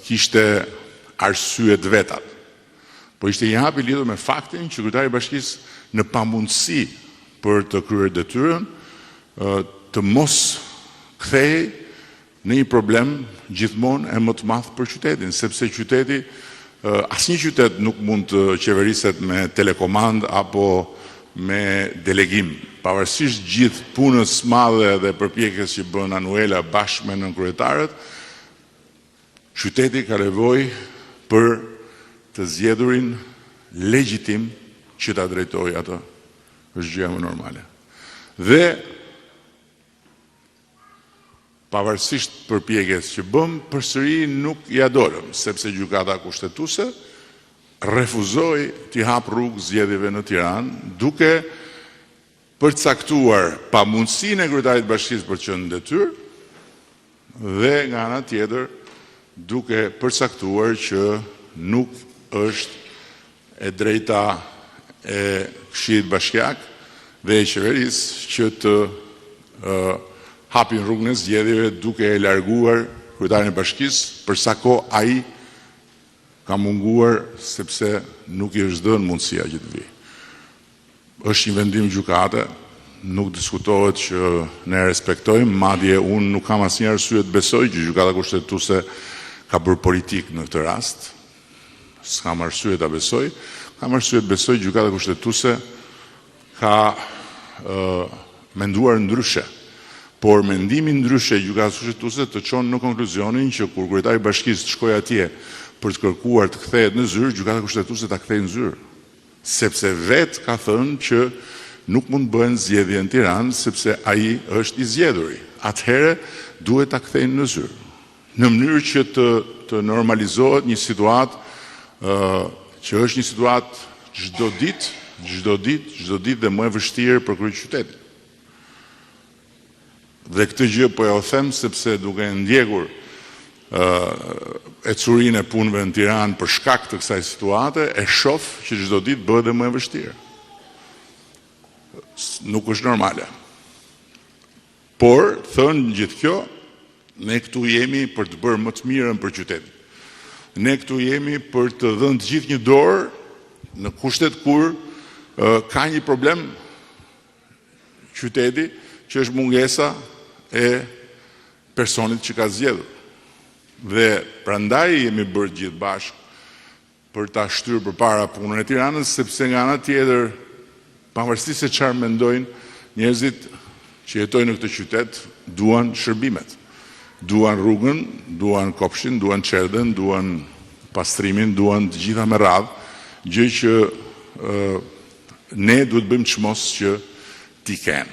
kishte arsye të vetat. Po ishte një hap i lidhur me faktin që kryetari i bashkisë në pamundësi për të kryer detyrën, të mos kthehej në një problem gjithmonë e më të madh për qytetin, sepse qyteti, asnjë qytet nuk mund të qeveriset me telekomandë apo me delegim. Pavarësisht gjithë punës madhe dhe përpjekjes që bën Anuela bashkë me nënkryetarët, qyteti ka nevojë për të zgjedhurin legjitim që ta drejtojë atë. Është gjëja më normale. Dhe pavarësisht përpjekjes që bëmë, përsëri nuk ia dolëm, sepse Gjykata Kushtetuese refuzoi t'i hapë rrugë zgjedhjeve në Tiranë, duke përcaktuar pamundësinë e kryetarit të bashkisë për të qenë në detyrë dhe nga ana tjetër duke përcaktuar që nuk është e drejta e Këshillit Bashkiak dhe e qeverisë që të hapin rrugën e zgjedhjeve duke e larguar kryetarin e bashkisë për sa kohë ai ka munguar sepse nuk i është dhënë mundësia që të vijë. Është një vendim gjykate, nuk diskutohet që ne e respektojmë, madje unë nuk kam asnjë arsye të besoj që Gjykata Kushtetuese ka bërë politikë në këtë rast. S'kam arsye ta besoj. Kam arsye të besoj që Gjykata Kushtetuese ka menduar ndryshe. Por mendimi ndryshe i Gjykatës Kushtetuese të çon në konkluzionin që kur kryetari i bashkisë të shkojë atje për të kërkuar të kthehet në zyrë, Gjykata Kushtetuese ta kthejë në zyrë. Sepse vetë ka thënë që nuk mund të bëhen zgjedhje në Tiranë sepse ai është i zgjedhuri. Atëherë duhet ta kthejnë në zyrë, në mënyrë që të të normalizohet një situatë që është një situatë çdo ditë, çdo ditë, çdo ditë dhe më e vështirë për kryeqytetin. Dhe këtë gjë po jua them sepse duke ndjekur ecurinë e punëve në Tiranë për shkak të kësaj situate, e shoh që çdo ditë bëhet dhe më e vështirë. Nuk është normale. Por, thënë gjithë kjo, ne këtu jemi për të bërë më të mirën për qytetin. Ne këtu jemi për të dhënë të gjithë një dorë në kushtet kur ka një problem qyteti që është mungesa e personit që ka zgjedhur. Dhe prandaj jemi bërë të gjithë bashkë për ta shtyrë përpara punën e Tiranës, sepse nga ana tjetër, pavarësisht se çfarë mendojnë njerëzit që jetojnë në këtë qytet, duan shërbimet. Duan rrugën, duan kopshin, duan çerdhen, duan pastrimin, duan të gjitha me radhë, gjë që ne duhet të bëjmë çmos që t'i kenë.